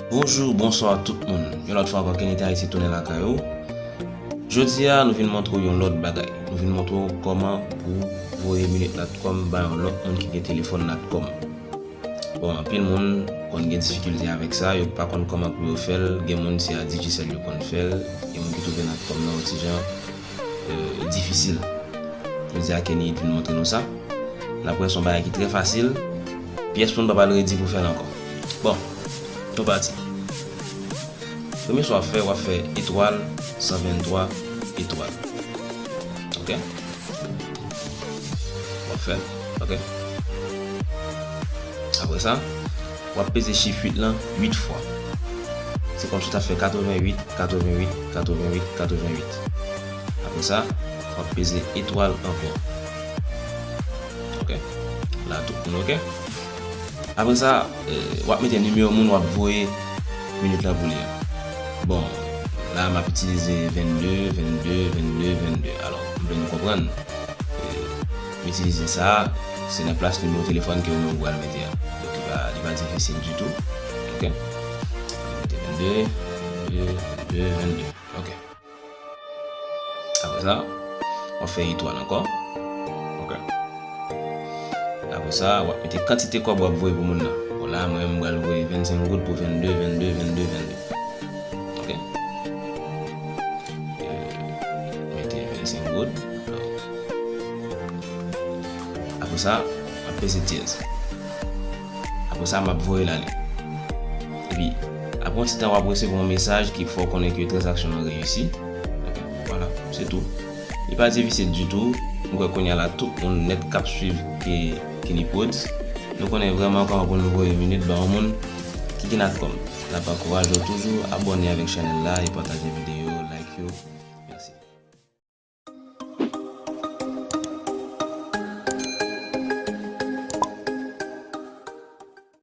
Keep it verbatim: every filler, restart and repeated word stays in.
Bonjou, bonswa tout moun. Yon lòt fwa ankò, Kenny Tahiti tounen lakay ou. Jodi a, nou vin montre w yon lòt bagay. Nou vin montre w kòman pou voye minit natcom bay yon lòt moun ki gen telefòn natcom. Bon, anpil moun konn gen difikilte avèk sa, yo pa konn kòman pou yo fè l, gen moun se a Digicel yo konn fè l, gen moun ki twouve natcom nan yon ti jan, euh, difisil. Jodi a, Kenny vin montre nou sa. N ap wè se yon bagay ki trè fasil. Pyès moun pa pral redi pou fè l ankò. Bon, nou pati. Premye sa w ap fè, w ap fè etwal san venntwa etwal. Ok? W ap fè l. Ok? Apre sa, w ap peze chif uit lan uit fwa. Se kòmsi w ta fè katrevenn uit, katrevenn uit, katrevenn uit, katrevenn uit. Apre sa, w ap peze etwal ankò. Ok? La tout moun ok. Apre sa, eh, w ap mete nimewo moun w ap voye minit lan pou li a. Bon, la m ap itilize vennde, vennde, vennde, vennde. Alò, m vle nou konprann. Eh, m itilize sa, se nan plas nimewo telefòn ke ou menm ou pral mete a. Donk, li pa, li pa difisil ditou. Ok? M mete vennde, vennde, vennde, vennde. Ok. Apre sa, w ap fè etwal ankò. Ok. Apre sa, w ap mete kantite kòb w ap voye pou moun nan. Bon, la, mwen, m pral voye vennsenk goud pou vennde, vennde, vennde, vennde. Ok. Euh, mete vennsenk goud. Apre sa, w ap peze dyèz. Apre sa, m ap voye l ale. Epi, apre yon ti tan, w ap resevwa yon mesaj ki fè w konnen ke tranzaksyon an reyisi. Ok, vwala, se tou. Li pa difisil ditou. M kwè kounye a la, tout moun nèt k ap swiv ke Kenny Prodz, nou konnen vrèman kòman pou nou voye minit ba yon moun ki gen natcom. N ap ankouraje w toujou abòne avèk chanèl la e pataje videyo.